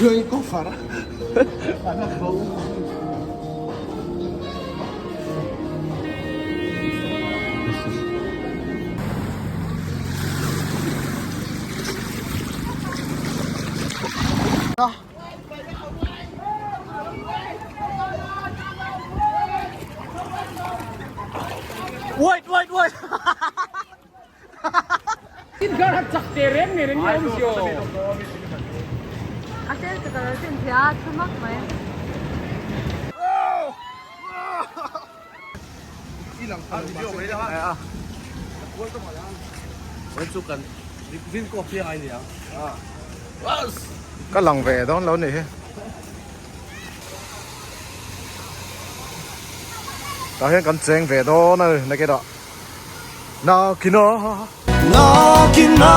Wait, wait, wait! A tel chu ka lo chhin thei a, thu mak mai. Ka lang ve dawn lo nih hi. Tah hian kan cheng ve dawn a ni nakinah. Nakina. Nakina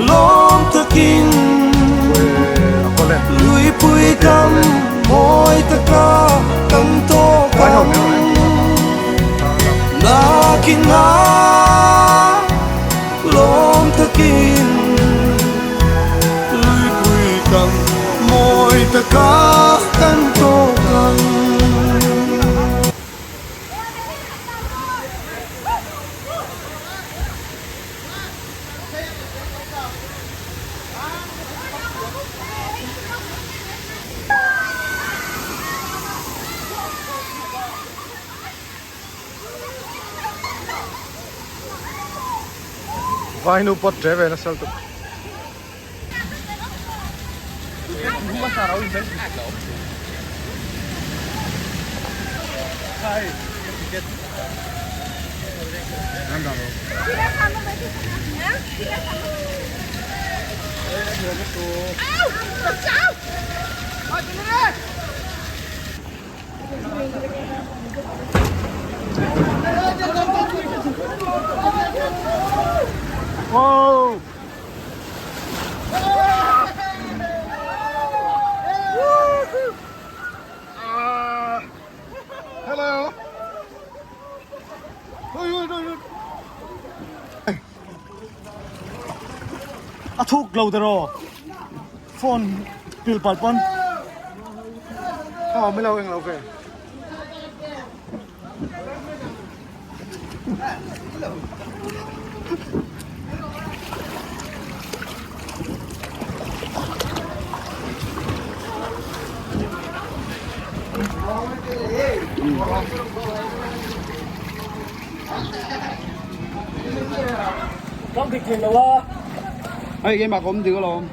lawm takin Luipui kam mawi taka kan tawk ang Nakina lawm takin Luipui kam mawi taka kan tawk ang. Vainu pawt ṭe ve nasa lutuk. Wow! Hello. A thuk lo tiraw phone pil palh pawn. Aw milo eng lo ve. Kan dik thei lo a. Hei keimah ka awm dik alawm.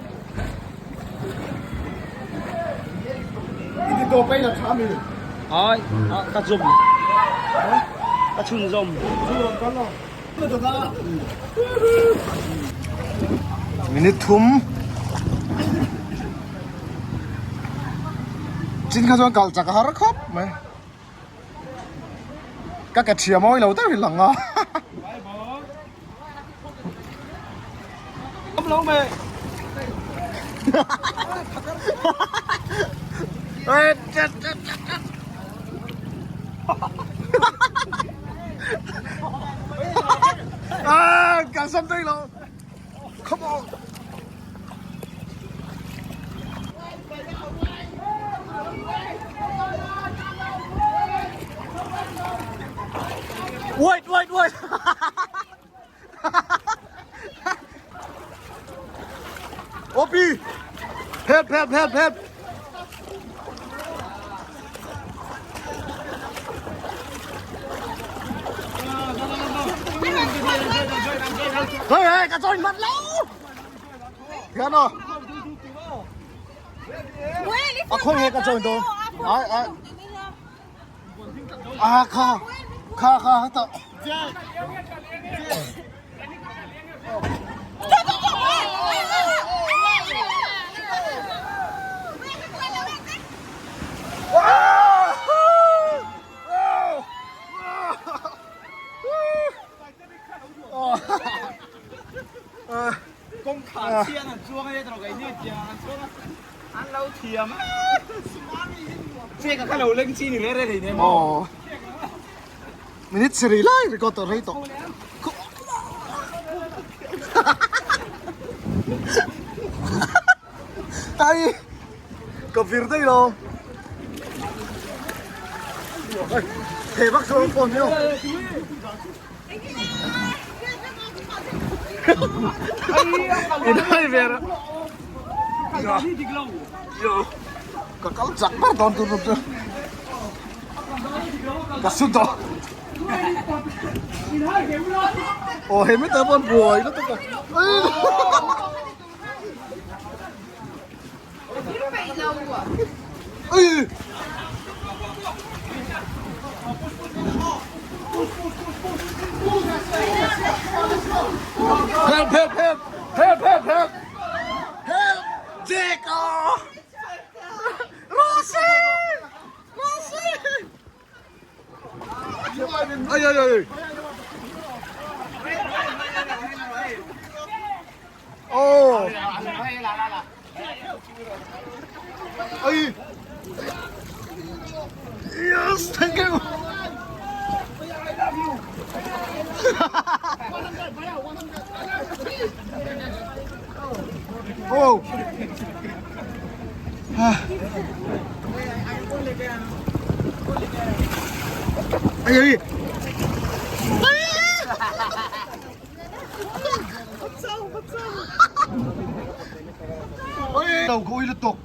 I ti tawp a i la tha mi? Ai, ka zum. Ka chhun zawm. Minute thum. Chin kha chuan kal chak a har khawp mai. Ka ke thiam mawi lo deuh hi lang a. Ah, kan sam daih lo. Come on. Wait, wait, wait. Opi! Help, help, help, help! Hey, hey, ka join mat lo! Hian aw. A khawng he ka join dawn. Ai, ai. A kha, kha, kha, ta. Kawngkhar chian an chuang e tawh kei ni tiang an chuang a an lo thiam a che ka kha lo leng chi ni le re rei ne maw minute siri lai record tawh rei tawh Ai ka vir daih lo. Thei vak chu phone hiu. In hai ve ra. Ka kal chak ber dawn tur chu. Ka su tawh. Aw he mite pawn buai lutuk a. Ui! Help help help help help help help Jake Rosie Rosie Ai ai ai Oh Ai Yes thank you Oh Ai ai Đầu của ui liên tục.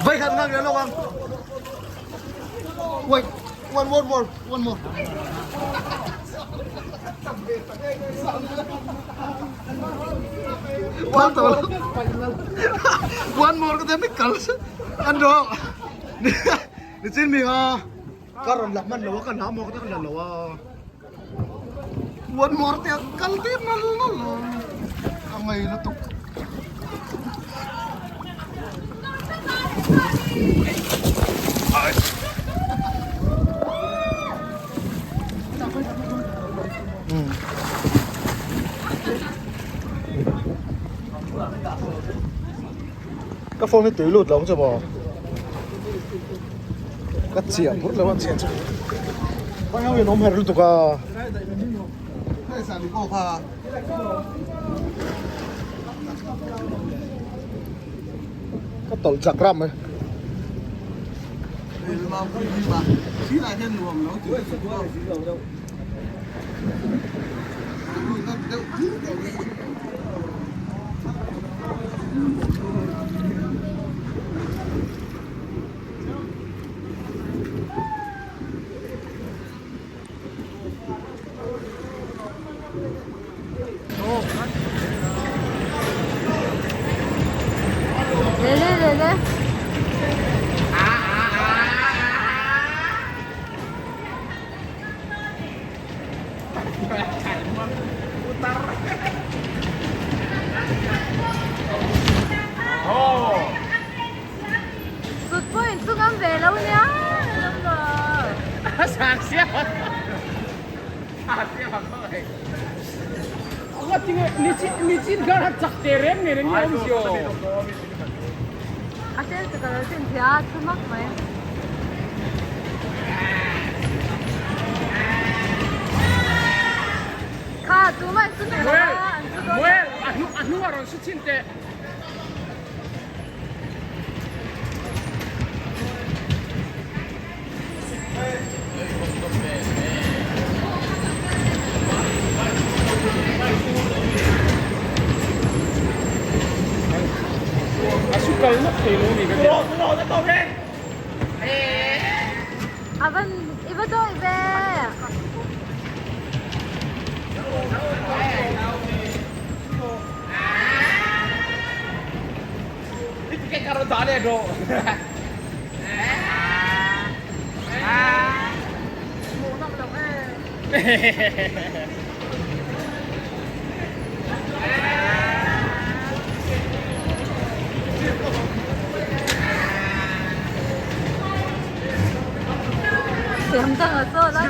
Vây khăn ngang đến đâu không? Wait, one more, more, one more. One more. One more cái thế mới Ăn được. Ni chin mi nga. Karon lakman lo kan ha mo ka kan lo. One more te kal te nal nal. Angay lutuk. Ka phone hi tui lut lo ang chu maw ka chiah phut lo a chiah chu heng ho in awm her lutuk a. Ka tawlh chak ram mai. Le le le le. Sut pawh in chu ngam ve lo nia ngam lo. A tel chu ka lo chin thei a thu mak mai. Kha tumah in chu nei lo a an chu dawn. A van i va dawih ve. Siam tang a chaw lai.